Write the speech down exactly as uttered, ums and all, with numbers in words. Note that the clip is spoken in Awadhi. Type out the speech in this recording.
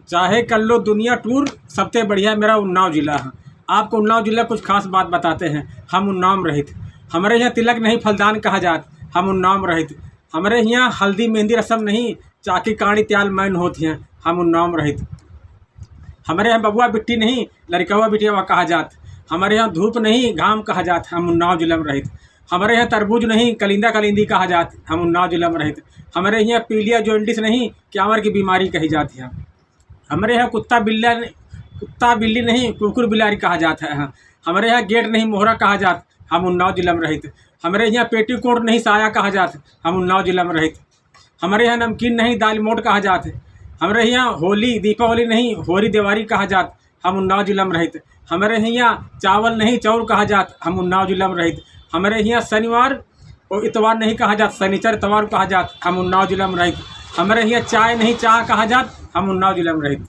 चाहे कर लो दुनिया टूर, सबते बढ़िया मेरा उन्नाव जिला है। आपको उन्नाव जिला कुछ खास बात बताते हैं, हम उन्नाव में रहित। हमरे यहाँ तिलक नहीं फलदान कहा जात, हम उन्नाव में रहित। हमरे यहाँ हल्दी मेहंदी रसम नहीं, चाकी काड़ी त्याल मैन होत हैं, हम उन्नाव में रहित। हमरे यहाँ बबुआ बिट्टी नहीं, लड़कवा बिटियावा कहा जात। हमरे यहाँ धूप नहीं, घाम कहा जात, हम उन्नाव जिला में रहित। हमरे यहाँ तरबूज नहीं, कलिंदा कलिंदी कहा जात, हम उन्नाव जिला में रहित। हमरे यहाँ पीलिया जॉन्डिस नहीं, क्यावर की बीमारी कही जात है। हमरे यहाँ कुत्ता बिल्ला, कुत्ता बिल्ली नहीं, कुकुर बिलारी कहा जात है। हमरे यहाँ गेट नहीं, मोहरा कहा जात, हम उन्नाव जिला में रहित। हमरे यहाँ पेटीकोट नहीं, साया कहा जात, हम उन्नाव जिला में रहित। हमरे यहाँ नमकीन नहीं, दाल मोट कहा जात है। हमरे यहाँ होली दीपावली नहीं, होरी देवारी कहा जात, हम उन्नाव जिला में रहित। हमरे यहाँ चावल नहीं, चौर कहा जात, हम उन्नाव जिला में रहित। हमरे यहाँ शनिवार और इतवार नहीं कहा जात, शनिचर इतवार कहा जात, हम उन्नाव जिला में रहित। हमरे यहाँ चाय नहीं, चाह कहा जात, हम उन्नाव जिला में रहित।